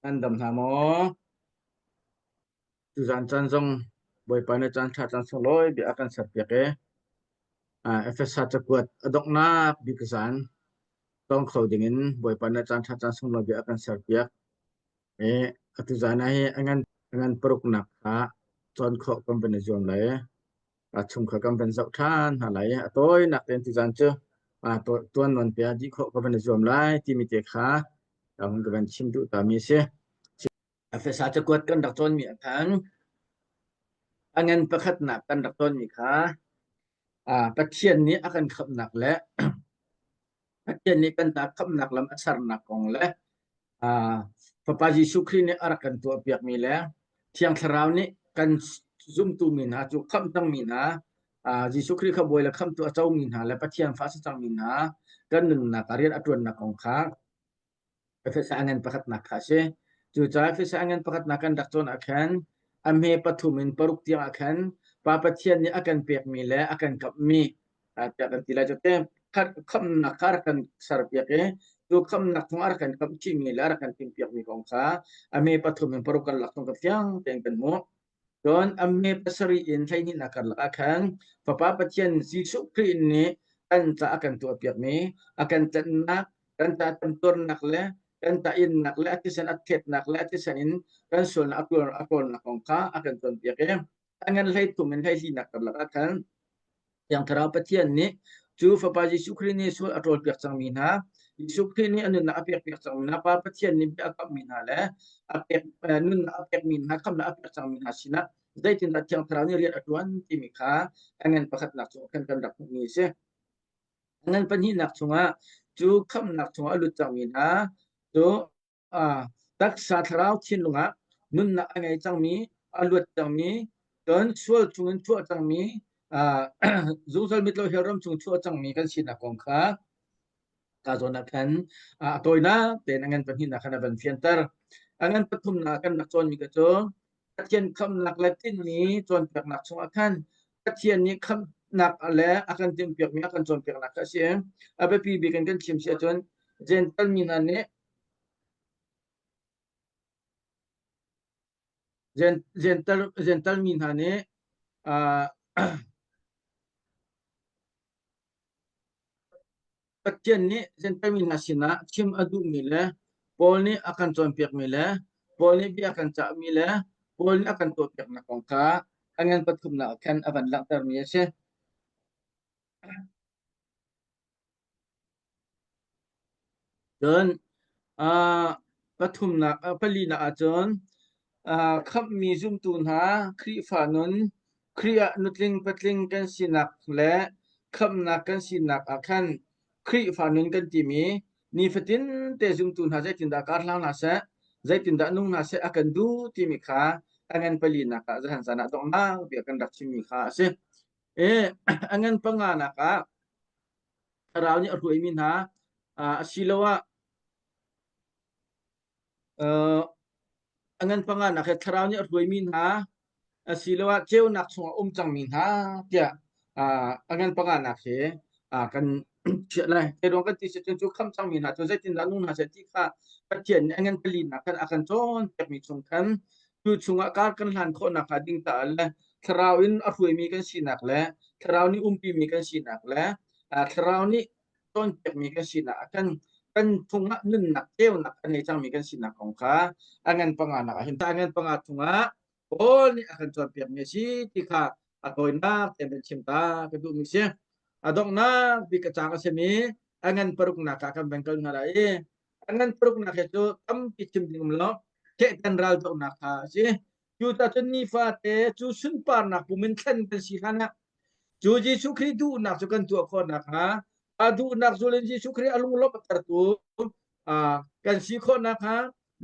Nan dam hna maw? Tuzaan caan zong Bawipa nih caan ṭha caan sunglawi bia a kan serpiak i Efesa cakuat a donghnak bik zaan tong kho dingin Bawipa nih caan ṭha caan sunglawi bia a kan serpiak. I atu zaan ah hi a ngan a ngan paruknak kha cawn khawh kan van i zuam lai. A chung kha kan van zoh ṭhan hna lai. A tawinak tein tuzaan cu tuan nawn te ah dih khawh ka van i zuam lai timi te kha ka hun ka van chim duh tami a si. Efesa cakuat kan rak cawnmi ah khan a ngan pakhatnak kan rak cawnmi kha Pathian nih a kan khamhnak le Pathian nih kan ta khamhnak lam a sernak kong le Fapa Jesuh Khrih nih a rak kan tuahpiakmi le Thiang Thlarau nih kan zumtu mi hna cu khamh cangmi hna Jesuh Khrih kha bawi le khamhtu a comi hna le Pathian fa a si cangmi hna kan nunnak ah rian a ṭuannak kong kha Efesa a ngan pakhatnak kha a si. Cucaah Efesa a ngan pakhatnak kan rak cawn ah khan a hme pathum in paruk tiang ah khan Pa Pathian nih a kan pekmi le a kan kamhmi tiah kan ti lai cu te khamhnak kha a rak kan serpiak i cu khamhnak chung a rak kan kamh chihmi le a rak kan timhpiakmi kong kha a hme pathum in paruk karlak chung ka fiang tein kan hmuh. Cun a hme pasarih in hleihnihnak karlak ah khan Fapa Pathian Jesuh Khrih nih kan ca a kan tuahpiakmi, a kan tlanhnak, kan ca temtuarnak le kan ca innak le a thisen a thetnak le a thisen in kan sualnak a tuar a ṭawlnak kong kha a kan cawnpiak i a ngan hleithum in hleihlinak karlak ah khan Thiang Thlarau Pathian nih cu Fapa Jesuh Khrih nih sual a ṭawlpiak cangmi hna, Jesuh Khrih nih a nunnak a pekpiak cangmi hna, Pa Pathian nih bia a kamhmi hna le a pek, nunnak a pekmi hna, khamhnak a pek cangmi hna sinah zeitindah Thiang Thlarau nih rian a ṭuan timi kha a ngan pakhatnak chung khan kan rak hmuhmi a si. A ngan pahnihnak chungah cu khamhnak chungah a lut cangmi hna cu Taksa thlarau thinlung ah nunnak a ngei cangmi, a luat cangmi, cun sual chungin chuah cangmi, zungzal mitlo hell ram chung chuah cangmi kan sinak kong kha ka zawn ah khan a tawinak tein a ngan pahnihnak khan a van fianter. A ngan pathumnak kan rak cawnmi ka cu Pathian khamhnak le tinhmi cawnpiaknak chungah khan Pathian nih khamhnak le a kan timhpiakmi a kan cawnpiaknak kha a si. A biapi bik in kan chim si ahcun Jentail mi hna nih Jentail mi hna nih Pathian nih Jentail mi hna sinah chim a duhmi le Paul nih a kan cawnpiakmi le Paul nih bia a kan cahmi le Paul nih a kan tuahpiaknak kong kha a ngan pathumnak ah khan a van langhtermi a si. Cun pathumnak palinak ahcun khamhmi zumtu hna Khrihfa nun, Khrih ah nutling patling kan sinak le khamhnak kan sinak ah khan Khrihfa nun kan timi nifatin te zumtu hna zeitindah kar hlang hna seh, zeitindah nung hna seh a kan duh timi kha a ngan palinak ah zahan zan ah donghnak bia kan rak chimmi kha a si. A ngan panganak ah Thlarau nih a hruaimi hna asiloah a ngan panganak he Thlarau nih a hruaimi hna asiloah ceunak chungah um cangmi hna tiah a ngan panganak he kan chiah lai. Zeiruang kan ti si cun cu khamh cangmi hna cu zeitindah nung hna seh ti kha Pathian nih a ngan palinak khan a kan cawnpiakmi chung khan cu chungah kar kan hlan khawh nakhnga ding caah le Thlarau in a hruaimi kan sinak le Thlarau nih umpimi kan sinak le Thlarau nih cawnpiakmi kan sinak ah khan kan chungah nunnak ceunak a ngei cangmi kan sinak kong kha a ngan panganak ah hin a ngan panga chungah Paul nih a kan cawnpiakmi a si ti kha a tawinak tein kan chim ta ka duhmi si. A donghnak bik a caang a simi a ngan paruknak ah kan van kal hna lai i a ngan paruknak hi cu tampi chim ding um lo Satan ral dohnak kha a si. Cucaah cun nifate cu sunparnak pum in thlen kan si hlan ah cu Jesuh Khrih duhnak cu kan tuah khawh nakhnga a duhnak zul in Jesuh Khrih a lunglawmh a tertu kan si khawh nakhnga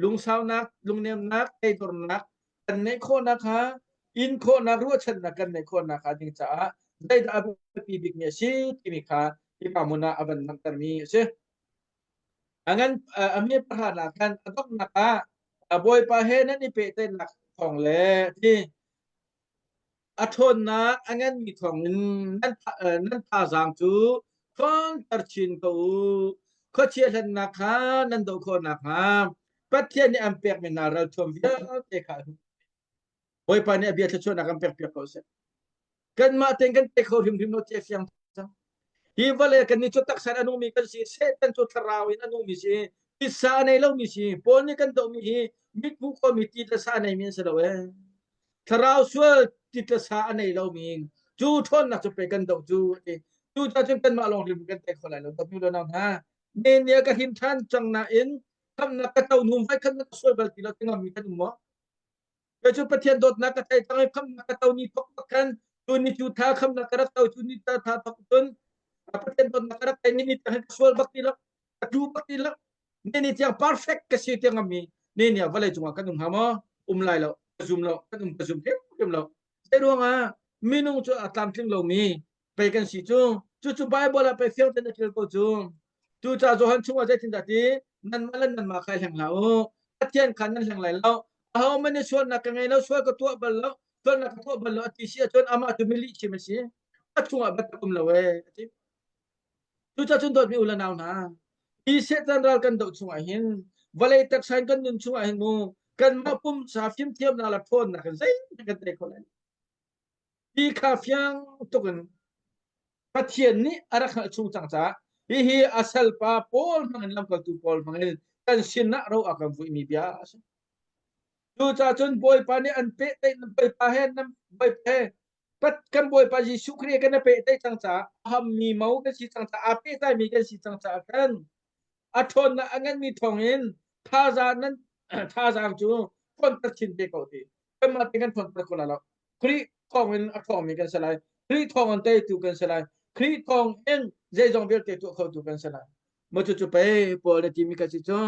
lungsaunak, lungnemnak, teidornak kan neih khawh nakhnga in khawhnak ruahchannak kan neih khawh nakhnga ding caah zeidah a biapi bikmi a si timi kha hika hmun ah a van langhtermi a si. A ngan a mi pahra khan a donghnak ah a Bawipa he nan i pehtlaihnak thawng le ti a ṭhawnnak a nganmi thawngin nan nan thazaang cu ṭhawnter chin ko u. Khuachia hlennak kha nan doh khawh nakhnga. Pathian nih an pekmi hna ralthuam vialte kha Bawipa nih a bia thluachuahnak kan pek piak ko seh. Kanmah tein kan pe kho hrimhrim lo ti a fiang cang. Hi vawlei kan nih cu taksa in a nungmi kan si, Satan cu thlarau in a nungmi si, titsa a nei lomi si. Paul nih kan dohmi hi mit hmuh khomi ti le sa a neimi an si lo ee. Thlarau sual tit le sa a nei lomi cu ṭhawnnak cu pe kan doh cu a ti. Cucaah cun kanmah lawng hrim kan tei kho lai lo. Dawtmi lo nau hna, ne ka hin ṭhan cang nain khamnak ka to hnu voi khat na ka sual bal ti lo ti ngammi kan um maw? Kei cu Pathian dawtnak ka thei cang i khamnak ka to ni thok bak khan tu ni cu tha khamnak ka rak to cu ni ta tha thok cun Pathian dawtnak ka rak thei ni ni tiang ka sual bak ti lo ka tlu bak ti lo ni ni tiang perfect ka si tiang ngami ni ni vawlei cungah kan um hnga maw um lai lo ka zum lo kan um ka zum hrimhrim lo zei ruangah minung cu a tlamtling lomi pei kan si cu cucu Bible ah pei fiang tein a ṭial ko cu cucaah Johan chungah zeitindah ti nanmah le nanmah kha i hleng hlah u Pathian kha nan hleng lai lo ahohmanh nih sualnak ka ngei lo sual ka tuah bal lo sualnak ka tuah bal lo a ti si ahcun amah cu mi lihchim a si a chungah biatak um lo ee a ti cucaah cun dawtmi u le nau hna hi Satan ral kan doh chungah hin vawlei taksa in kan nun chungah hin mu kanmah pumsa fimthiamnak le ṭhawnnak in zeihmanh kan tei kho lai Ti kha fiang tuk in Pathian nih a rak hngalh chung cang caah hihi a salpa Paul hmangin lamkaltu Paul hmangin kan sinah ro a kan vuihmi bia a si. Cucaah cun Bawipa nih an pehtlaih Bawipa he nan Bawipa he Pat kan Bawipa Jesuh Khrih kan i pehtlaih cang caah a hammi mo kan si cang caah aa pehtlaimi kan si cang caah khan a ṭhawnnak a nganmi thawngin thazaang nan thazaang cu ṭhawnter chin te ko ti kanmah te kan ṭhawnter ko lai lo Khrih thawngin a ṭhawngmi kan si lai Khrih thawngin teitu kan si lai Khrih thawngin zeizong vialte tuah khotu kan si lai maw cucu pei Paul na timi ka si cu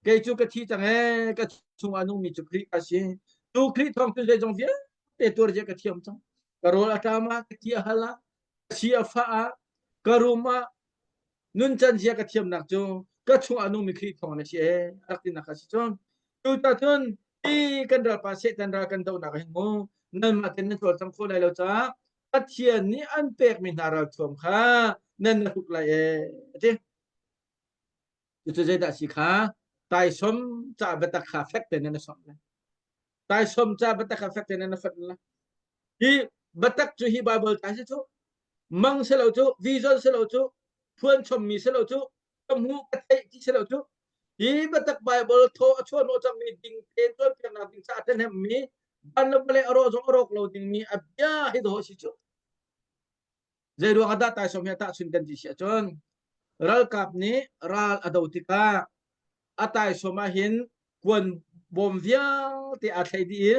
kei cu ka thi cang ee ka chungah nungmi cu Khrih ka si tu Khrih thawng cu zeizong vialte tuar zia ka thiam cang ka rawl a ṭam ah ka ti a hal ah ka si a fah ah ka rum ah nuncan zia ka thiamnak cu ka chungah nungmi Khrih thawng na si ee rak tinak a si cun tuta cun hi kan ralpa Satan ral kan dohnak hin mu nanmah ten nan cawlcang kho lai lo caah Pathian nih an pekmi hna ralthuam kha nan na hruk lai ee ati cucu zeidah si kha taisom ca biatak kha fek tein nan som lai taisom ca biatak kha fek tein nan fat lai Hi biatak cu hi Bible ta si cu mang si lo cu vision si lo cu phuan chommi si lo cu ka hmuh ka theih ti si lo cu hi biatak Bible thaw a chuah hnawh cangmi ding tein cawnpiaknak ding caah ṭhahnemmi van le vawlei a rawh zong a rawk lo dingmi a bia hi dawh si cu Zei ruang ah dah taisawm hi a tahchun kan ti si ahcun ralkap nih ral a do tikah a taisawm ah hin kuan bawm vialte aa thlei dih i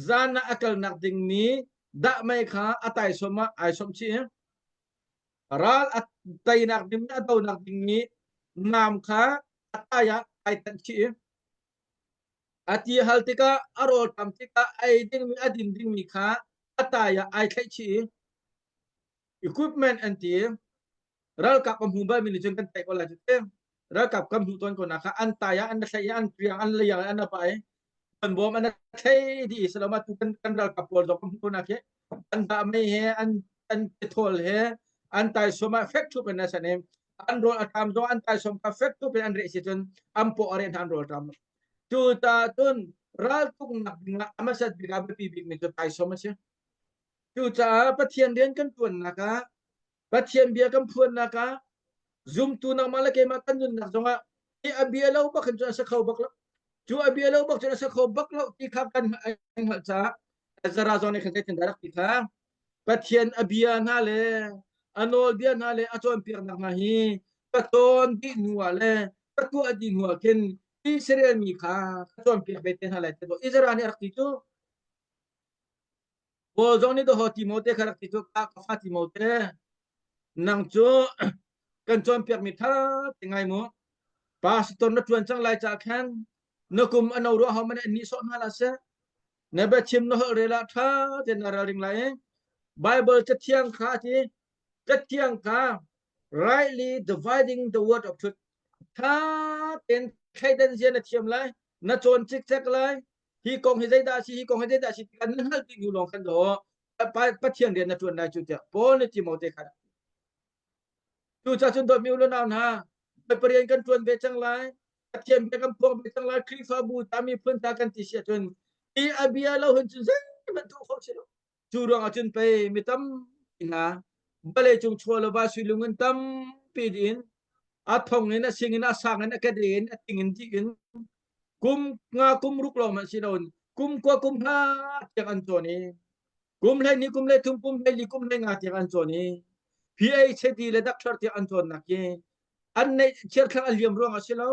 zan ah a kalnak dingmi dahmei kha a taisawm ah ai sawmh chih i ral a teinak ding a donak dingmi nam kha a tai ah ai tanh chih i A ti hal tikah a rawlṭam tikah a ei dingmi a din dingmi kha a tai ah ai thlaih chih i equipment an ti ralkap a hmu balmi nih cun kan tlaih ko lai cu ti ralkap kan hmuh tawn ko na kha an tai ah an thlaih i an priang an leiang an apa i kan bawm an thlei dih i saloma tu kan kan ralkap pawl zong kan hmuh ko na khi an dah mei he an an thawl he an taisawm ah fek thup in a san i an rawl a ṭam zong an taisawm kha fek thup in an reh si cun an paw a reh hna an rawl ṭam cu ta cun raltuknak dingah a hmasat bik ah biapi bikmi cu taisawm a si cucaah Pathian rian kan ṭuannak ah Pathian bia kan phuannak ah zumtu nangmah le keimah kan nunnak zongah hi a bia lo bak hin cun a si kho bak lo cu a bia lo bak cun a si kho bak lo ti kha kan hngalh caah Ezra zong nih khan zeitin dah rak ti kha Pathian a bia hna le a nawlbia hna le a cawnpiaknak hna hi ka cawn dih hnu ah le ka tuah dih hnu ah khin Israel mi kha ka cawnpiak ve te hna lai ti Israel nih a rak ti cu Paul zong nih daw Timote kha rak ti cu ka fa Timote nang cu kan cawnpiakmi tha te ngai mu pastor na tuan cang lai ca khan na kum a no ruah ho man an nih sawh hna la seh Na biachim na holh rel ah ṭha tein na ralring lai i Bible cathiang kha a ti cathiang kha rightly dividing the word of truth ṭha tein thleidan zia na thiam lai na cawn cikcek lai hi kong hi zeidah a si hi kong hi zeidah a si ti kha na hngalh dih hnu lawng khan daw Pathian rian na ṭuan lai cu tiah Paul nih Timote kha Cucaah cun dawtmi u le nau hna, Bawipa rian kan ṭuan ve cang lai. Pathian bia kan phuang ve cang lai Khrihfabu ta miphun ta kan ti si ahcun hi a bia lo hin cun zeihmanh tuah khawh si lo. Cu ruangah cun pei mi tampi hna vawlei cung chaw le va suilung in tampi in a thong in a sing in a sang in a kede in a ting in dih in kum nga kum ruk lawng hmanh si loin kum kua kum hna tiang an cawn i kum 12 kum 13 kum 14 kum 15 tiang an cawn i PhD le doctor tiang an cawnnak hi an neih chiarthlang an liam ruang a si lo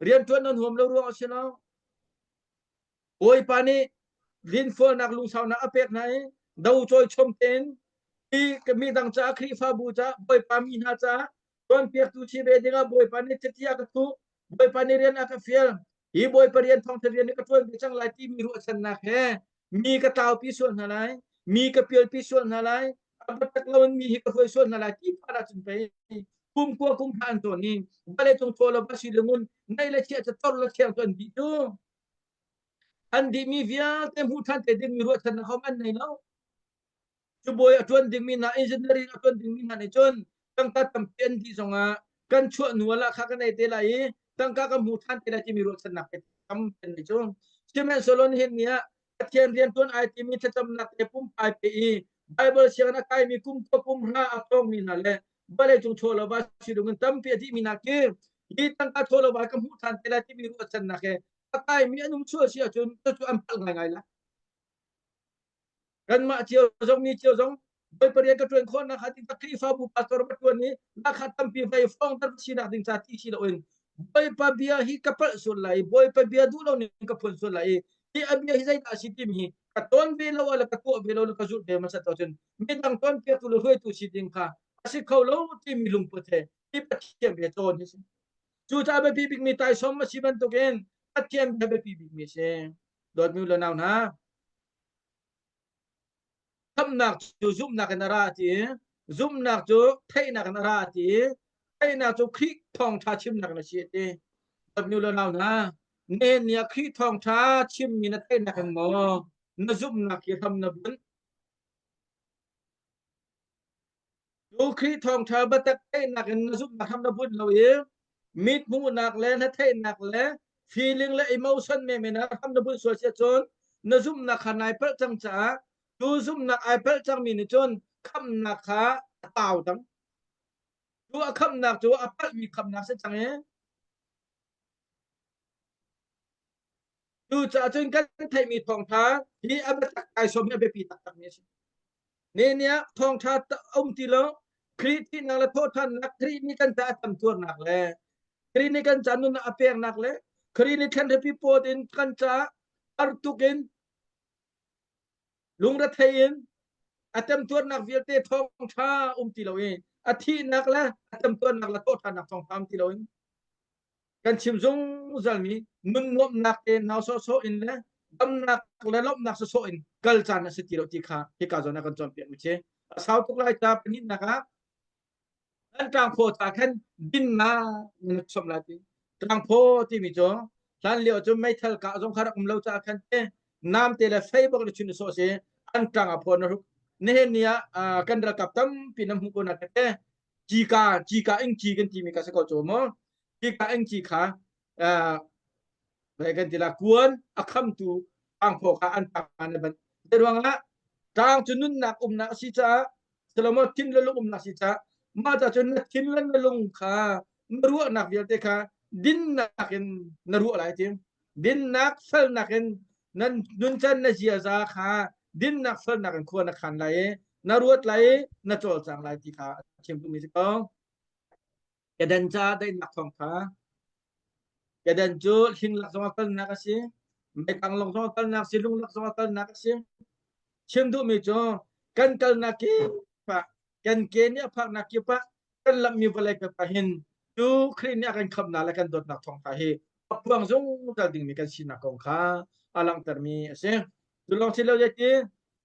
rianṭuan an huam lo ruang a si lo Bawipa nih linfualnak lungsaunak a pek hna i do cawi chom tein hi mi dang caah Khrihfabu caah Bawipa mi hna caah cawnpiaktu si ve dingah Bawipa nih chiti a ka thuh Bawipa nih rian a ka fial hi Bawipa rian thawngṭha rian hi ka ṭuan ve cang lai timi ruahchannak he mi ka tlaupi sual hna lai mi ka pialpi sual hna lai a biatak loin mi hi ka hruai sual hna lai ti phan ahcun pei kum kua kum hra an tawn i vawlei cung thaw lo va si lungun nei le chia cu tor le thiang cu an dih cu an dihmi vialte hmuh ṭhan te dingmi ruahchannak hom an nei lo. Cu bawi a ṭuan dingmi hna engineering a ṭuan dingmi hna nih cun tangka tampi an dih zongah kan chuah hnu ah lahkhah kan ei te lai i tangka kan hmu ṭhan te lai timi ruahchannak he tampi an nei cu. Sihmanhsehlaw nihin ni ah Pathian rianṭuan ai timi thlacamnak te pumpai pe i Bible sianginn a kaimi kum khua kum hra a tawngmi hna le vawlei cung chaw lo va si ding in tampi a dihmi hna khi hi tangka chaw lo va ka hmuh ṭhan te lai timi ruahchannak he a kaimi an um sual si ahcun cucu an palh ngaingai lai. Kanmah cio zong mi cio zong Bawipa rian ka ṭuan khawhnak hnga ding Khrihfabu pastor ka ṭuan i lahkhah tampi vei fawngter sinak ding ca ti si loin Bawipa bia hi ka palh sual lai i Bawipa bia duh lo ning ka phuan sual lai i hi a bia hi zeidah a si timi hi ka tawn ve lo le ka tuah ve lo le ka zulh ve hmasat ahcun midang cawnpiaktu le hruaitu si ding kha a si kho lo timi lungput he hi Pathian bia cawn hi si. Cucaah biapi bikmi taisawm a si bantukin Pathian bia biapi bikmi a si. Dawtmi u le nau hna, khamhnak cu zumhnak in a ra ti i zumhnak cu theihnak in a ra ti i theihnak cu Khrih thawngṭha chimnak in a si ti. Dawtmi u le nau hna, nihin ni ah Khrih thawngṭha chimmi na theihnak in maw na zumhnak hi hram na bunh? Cu Khrih thawngṭha biatak theihnak in na zumhnak hram na bunh lo i mit hmuhnak le hnatheihnak le feeling le emotion menmen ah hram na bunh sual si ahcun na zumhnak kha nai palh cang caah cu zumhnak ai palh cangmi nih cun khamhnak kha a tau cang. Cu a khamhnak cu a palhmi khamhnak si cang i Cucaah cun kan theihmi thawngṭha hi a biatak ai sawm hi a biapi taktakmi a si. Ni ah thawngṭha um ti lo, Khrih thihnak le thawhṭhannak, Khrih nih kan caah a temtuarnak le Khrih nih kan caah nunnak a peknak le Khrih nih thlenhripi pawt in kan caah ar tuk in lungrethei in a temtuarnak vialte thawngṭha um ti lo i a thihnak le a temtuarnak le thawhṭhannak thawngṭha um ti loin kan chim zungzalmi nun nuamhnak te nau sawhsawh in le damnak le lawmhnak sawhsawh in kal caan a si ti lo ti kha hika zawn ah kan cawnpiak mi si. A sau tuk lai ca pahnihnak ah kan tlangphaw ca khan dinnak nan chom lai ti. Tlangphaw timi cu hlan lio cu meithal kah zong kha rak um lo caah khan te nam te le fei bak le chun sawh si an tlang a phaw na ruk nihin ni ah kan ralkap tampi na hmuh ko na te cika cika ingci kan timi ka si ko cu mu cika ingci kha uh, kan ti la kuan a khamtu tangphaw kha an tang an ban te ruangah tlang cu nunnak umnak a si caah Solomon thin le lung umnak si caah mah ca cun na thin le na lung kha na ruahnak vialte kha dinnak in na ruah lai ti dinnak felnak in nan nuncan na ziaza kha dinnak felnak in khua na khan lai i na ruat lai i na cawlcang lai ti kha a chim duhmi si ko. Kedan ca daihnak thawngtha. Kedan cu hlinglak zong a kalnak a si, meikang lawng zong a kalnak si, lunglak zong a kalnak a si. Chim duhmi cu kan kalnak kip ah kan ke nih a phaknak kip ah kan lamhmi vawlei kip ah hin cu Khrih nih a kan khamhnak le kan dawtnak thawngtha hi a phuang zungzal dingmi kan sinak kong kha a langhtermi a si. Cu lawng si lo ti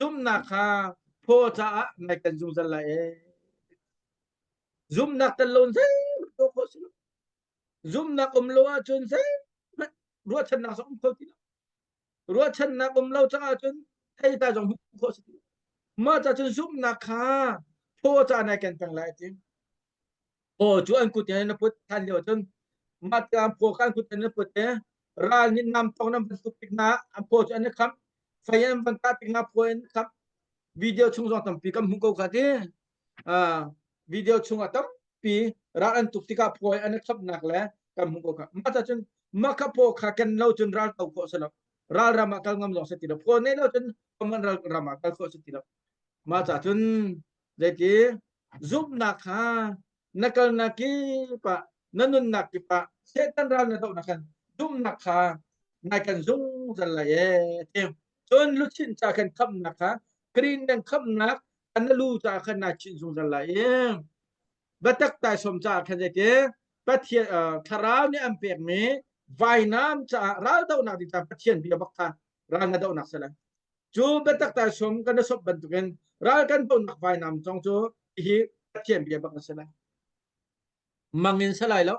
zumhnak kha phaw caah nai kan zungzal lai ee. Zumhnak tel lo zeihmanh tuah khawh si lo. Zumhnak um lo ahcun zeihmanh ruahchannak zong um kho ti lo. Ruahchannak um lo cang ahcun theitlai zong hmuh khawh si ti lo. Mah ca cun zumhnak kha phaw caah nai ken peng lai ti. Phaw cu an kut in na put than lio cun. Mah tikah an phaw kha an kut in an put i ral nih nam tong nan van tuk tik hna an phaw cu an i khamh. Fei an van kah tik hna phaw in khamh. Video chung zong tampi kan hmuh ko kha ti. Video chung ah tampi ral an tuk tikah phaw an i khamhnak le kan hmuh ko kha. Mah cun mah kha phaw kha ken lo cun ral to khawh si lo. Ral ram ah kal ngam zong si ti lo. Phaw nei lo cun ral ram ah kal khawh si ti lo. Mah ca cun zeiti zumhnak kha na kalnak kip ah na nunnak kip ah Satan ral na dohnak khan zumhnak kha nai kan zungzal lai ee ti. Cun luchin ca khan khamnak kha green nan khamnak kan na lu ca khan nai chinh zungzal lai ee. Biatak taisawm caah khan zeiti Pathian thlarau nih an pekmi vainam caah ral dohnak ding caah Pathian bia bak kha ral na dohnak si lai. Cu biatak taisawm kan i sop bantukin ral kan dohnak vainam zong cu hi Pathian bia bak a si lai. Mang in si lai lo,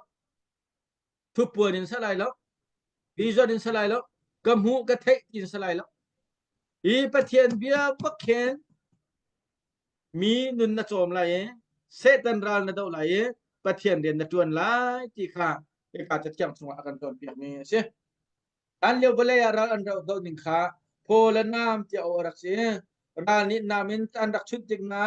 thupuan in si lai lo, vision in si lai lo, ka hmuh ka theih in si lai lo. Hi Pathian bia bak khin mi nun na cawm lai i Satan ral na doh lai i Pathian rian na ṭuan lai ti kha hika cathiang chungah a kan cawnpiakmi a si. Hlan lio vawlei ah ral an rak doh ning kha phaw le nam tiah awh a rak si. Ral nih nam in an rak chunh tik hna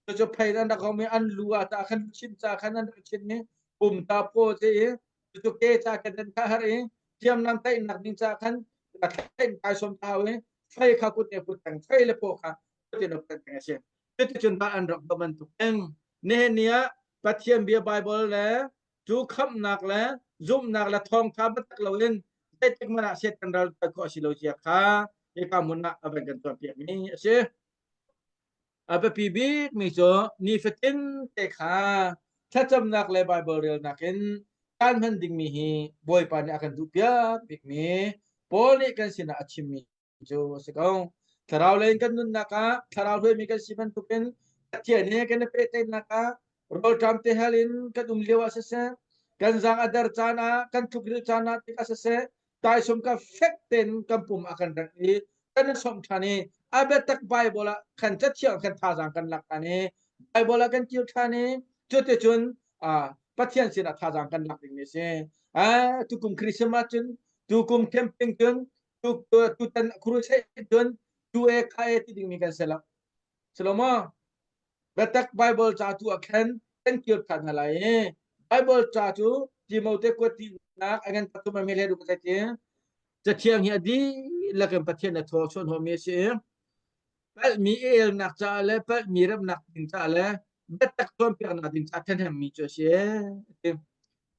cucu phei an rak hom i an lu ah tah khan luchin ca khan an rak chinh i pum ta phaw te i cucu ke ca khan an kha har i hriamnam tlaihnak ding ca khan thlaih kai som thau i fei kha kut ne put peng fei le phaw kha kut in put peng a si. Cuticun ral an rak doh bantuk in nihin ni ah Pathian bia Bible le cu khamhnak le zumhnak le thawngtha biatak loin zeitik hmanh ah Satan ral kal khawh a si lo zia kha hika hmun ah a van kan cawnpiakmi a si. A biapi bikmi cu nifatin te kha thlacamnak le Baibal relnak in caan hman dingmi hi Bawipa nih a kan duhpiak bikmi Paul nih kan sinah a chimmi cu a si ko. Thlarau lei in kan nunnak ah thlarau hruaimi kan si bantukin Pathian he kan i pehtlaihnak ah rawlṭam te hal in kan um lio ah siseh, kan zaang a der caan ah, kan tlukrilh caan ah tikah siseh, taisawm ka fek tein kan pum a kan rengh i kan i sawmh ṭhan i a biatak Bible ah khan cathiang khan thazaang kan lak ṭhan i Bible ah kan kir ṭhan i cuticun Pathian sinah thazaang kan lak dingmi a si. Tukum Christmas cun tukum camping cun tutan crusade cun tu e kha e ti dingmi kan si lo. Silo maw? Biatak Bible ca tu ah khan kan kir than hna lai i Bible ca cu Timote kuat tinak a ngan pathum a mele du ka ti. Cathiang hi a dihlak in Pathian a thaw chuan homi a si i palhmi i elnak caah le palhmi remnak ding caah le biatak cawnpiaknak ding caah ṭhahnemmi cu a si.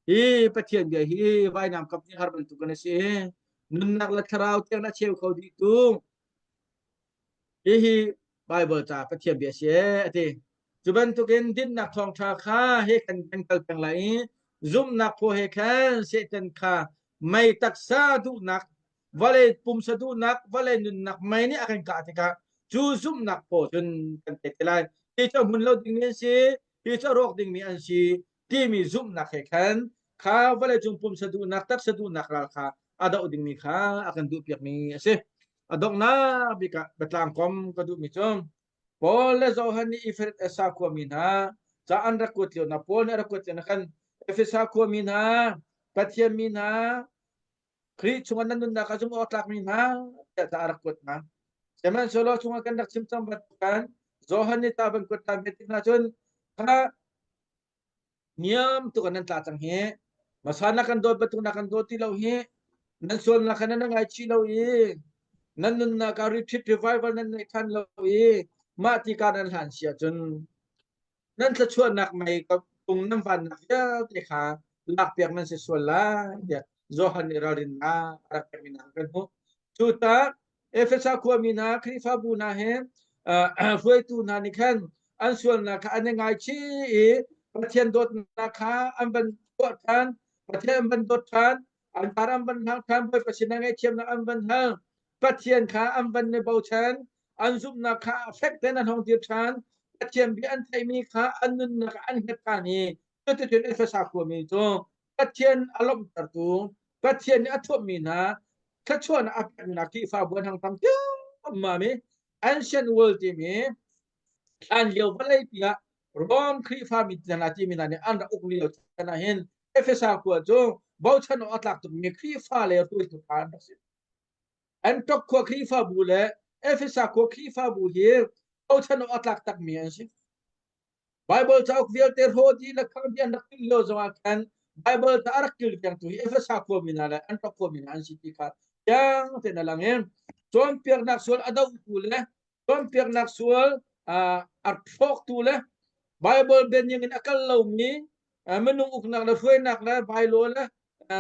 Hi Pathian bia hi vainam kap nih har bantuk in a si. Nunnak le thlarau tiang a cheu kho dih tu. Hihi Bible ca Pathian bia a si a ti. Cu bantukin dinnak thawngṭha kha he kan kan kal peng lai i zumhnak phaw he khan Satan kha mei taksa duhnak vawlei pumsa duhnak vawlei nunnak mei nih a kan kah tikah cu zumhnak phaw cun kan pek te lai. Hi cu a hmun lo dingmi an si, hi cu a rawk dingmi an si timi zumhnak he khan kha vawleicung pumsa duhnak taksa duhnak ral kha a doh dingmi kha a kan duhpiakmi a si. A donghnak bik ah biatlang kom ka duhmi cu Paul le Johan nih Efesa khuami hna ca an rak kuat lio hna Paul nih a rak kuat lio hna khan Efesa khuami hna Pathian mi hna Khrih chungah nan nunnak ah zumh awk tlakmi hna tiah ca a rak kuat hna. Sihmanhsehlaw chungah kan rak chim cang bantukan Johan nih ta van kuat ṭhan ve tik hna cun kha niam tuk in nan tla cang hi hmasa na kan dawt bantuk na kan dawt ti lo hi nan sualnak kha nan ngaichih lo i nan nunnak ah retreat revival nan neih than lo i mah ti ka nan hlan si ahcun nan thluachuahnak mei tung nan vannak vialte kha lakpiak nan si sual lai tiah Johan nih ralrinnak a rak pekmi hna kan hmuh. Cucaah Efesa khuami hna Khrihfabu hna he hruaitu hna nih khan an sualnak kha an i ngaichih i Pathian dawtnak kha an van tuah ṭhan, Pathian an van dawt ṭhan, an par an van hlang ṭhan, Bawipa sinah ngaihthiamnak an van hal, Pathian kha an van i bochan, an zumhnak kha fek tein an hong dir ṭhan, Pathian bia an theihmi kha an nunnak ah an hnget ṭhan i cuticun Efesa khuami cu Pathian a lawmhtertu, Pathian nih a thuamhmi hna thluachuahnak a peknak Khrihfabu an hang tam ciammam i ancient world timi hlan lio vawleipi ah Rome Khrihfami hna timi hna nih an rak uk lio chan ah hin Efesa khua cu Bochan awk a tlak tukmi Khrihfa le hruaitu ṭha an rak si. Antioch khua Khrihfabu le Efesa khua Khrihfabu hi bochan awk a tlak takmi an si. Bible cauk vialte hrawh dih le khangh dih an rak timh lio zongah khan Bible ca a rak kilvengtu hi Efesa khuami hna le Antioch khuami hna an si ti kha fiang tein a lang i cawnpiaknak sual a dohtu le cawnpiaknak sual a hrawktu le Bible bianing in a kal lomi minung uknak le hruainak le bylaw le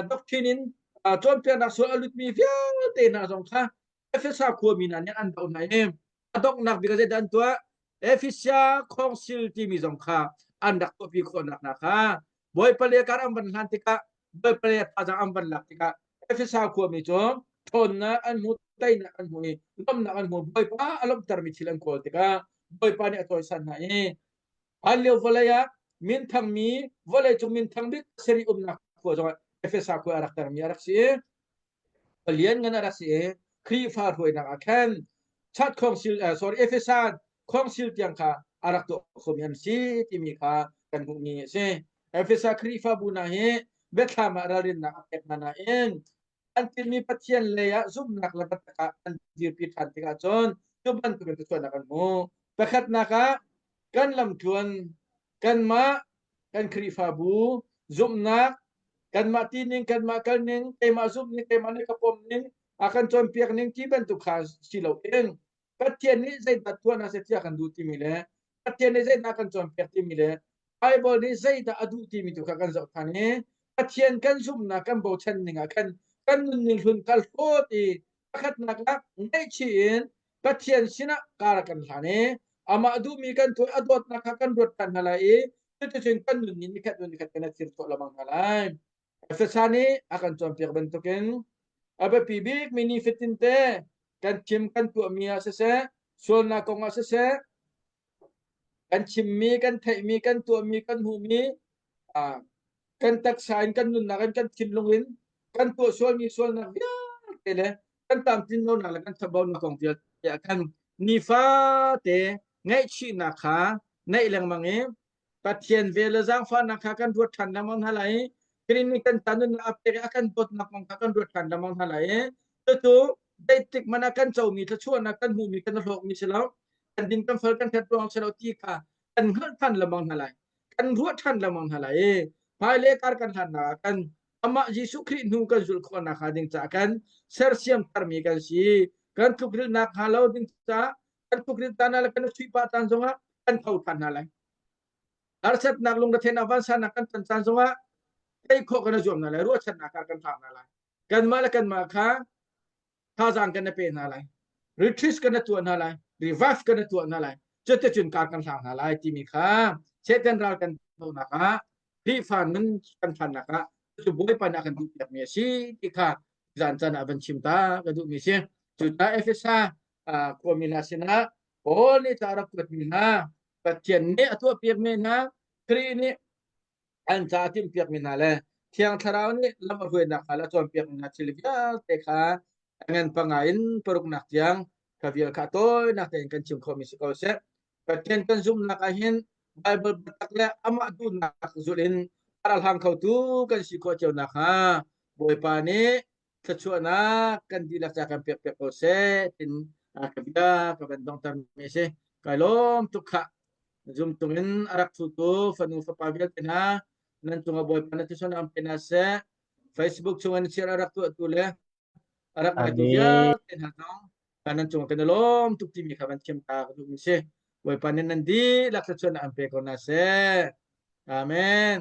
doctrine in cawnpiaknak sual a lutmi vialte hna zong kha Efesa khuami hna nih an doh hna i a donghnak bik ah zeidah an tuah? Efesia Council timi zong kha an rak tuahpi khawhnak hna kha Bawipa le kar an van hlan tikah Bawipa le thazaang an van lak tikah Efesa khuami cu ṭhawnnak an hmu teinak an hmu i lawmhnak an hmu Bawipa a lawmhtermi thil an kawl tikah Bawipa nih a cawisan hna i hlan lio vawlei ah minthangmi vawleicung minthang bik sarih umnak khua zongah Efesa khua a rak termi a rak si i Palian ngan a rak si i Khrihfa hruainak ah khan Chat Council sorry Ephesan Council tiang kha a rak tuah khomi an si timi kha kan hmuhmi a si. Efesa Khrihfabu hna hi biathlam ah ralrinnak a pek hna nain an tinhmi Pathian lei ah zumhnak le biatak ah an dirpi ṭhan tikah cun cu bantukin thluachuahnak an hmu. Pakhatnak ah kan lamtluan kanmah kan Khrihfabu zumhnak kanmah tining kanmah kalning keimah zumhning keimah nih ka pomning a kan cawnpiak ning ti bantuk kha si loin Pathian nih zeidah tuah hna seh tiah kan duh timi le Pathian nih zeidah kan cawnpiak timi le Bible nih zeidah a duh timi tu kha kan zoh ṭhan i Pathian kan zumhnak kan bochan ning ah khan kan nunning hlun kal hlawt i pakhatnak ah ngaihchih in Pathian sinah kar kan hlan i amah duhmi kan tuah a dawtnak kha kan ruat ṭhan hna lai i cuticun kan nun nih nikhat hnu nikhat kan thir khawh lengmang hna lai. Efesa nih a kan cawnpiak bantukin a biapi bikmi nifatin te kan chim kan tuahmi ah siseh sualnak kong ah siseh kan chimmi kan theihmi kan tuahmi kan hmuhmi kan taksa in kan nunnak in kan thinlung in kan tuah sualmi sualnak vialte le kan tlamtlin lonak le kan chambaunak kong vialte ah khan nifate ngaihchihnak kha neih lengmang i Pathian vel le zaangfahnak kha kan ruat ṭhan lengmang hna lai i Khrih nih kan ta nunnak a pek i a kan dawtnak kong kha kan ruat ṭhan lengmang hna lai i cucu zeitik hmanh ah kan comi thluachuahnak kan hmuhmi kan hlawkmi si lo kan din kan fal kan ṭhat ruang si lo ti kha kan hngalh ṭhan lengmang hna lai kan ruah ṭhan lengmang hna lai i hmailei kar kan hlannak ah kan amah Jesuh Khrih hnu kan zulh khawh nakhnga ding caah kan sersiam tharmi kan si kan tlukrilhnak hnga lo ding caah kan tlukrilh caan ah le kan suih pah caan zongah kan tho ṭhan hna lai harsatnak lungretheihnak vansannak kan ton caan zongah tei khawh kan i zuam hna lai ruahchannak kha kan hlang hna lai kanmah le kanmah kha thazaang kan pe hna lai retreat kan tuah hna lai revive kan tuah hna lai cuticun kar kan hlang hna lai timi kha Satan ral kan dohnak ah Khrihfa nun kan phannak ah cu Bawipa nih a kan duhpiakmi a si ti kha zan caan ah van chim ta ka duhmi si cucaah Efesa khuami hna sinah Paul nih ca rak kuatmi hna Pathian nih a tuahpiakmi hna Khrih nih an ca a timhpiakmi hna le Thiang Thlarau nih lam a hruainak hna le a cawnpiakmi hna thil vialte kha ngan panga in paruknak tiang kha vial kha tawinak tein kan chim khawhmi si ko seh. Pathian kan zumhnak ah hin Bible biatak le amah duhnak zulh in a ral hlang khotu kan si khawh cio nakhnga Bawipa nih thluachuahnak kan dihlak ca kan pek piak ko seh tin ka bia ka van donghter mi si. Kai lawm tuk khah. Zumtung in a rak thutu fanu fapa vialte hna nan cungah Bawipa na thisen am pe hna seh. Facebook chung in share a rak tuahtu le a rak ngaitu vialte hna zong nan cungah kan i lawm tuk timi kha van thiam ta ka duhmi si. Bawipa nih nan dihlak thluachuahnak an pe ko hna seh. Amen.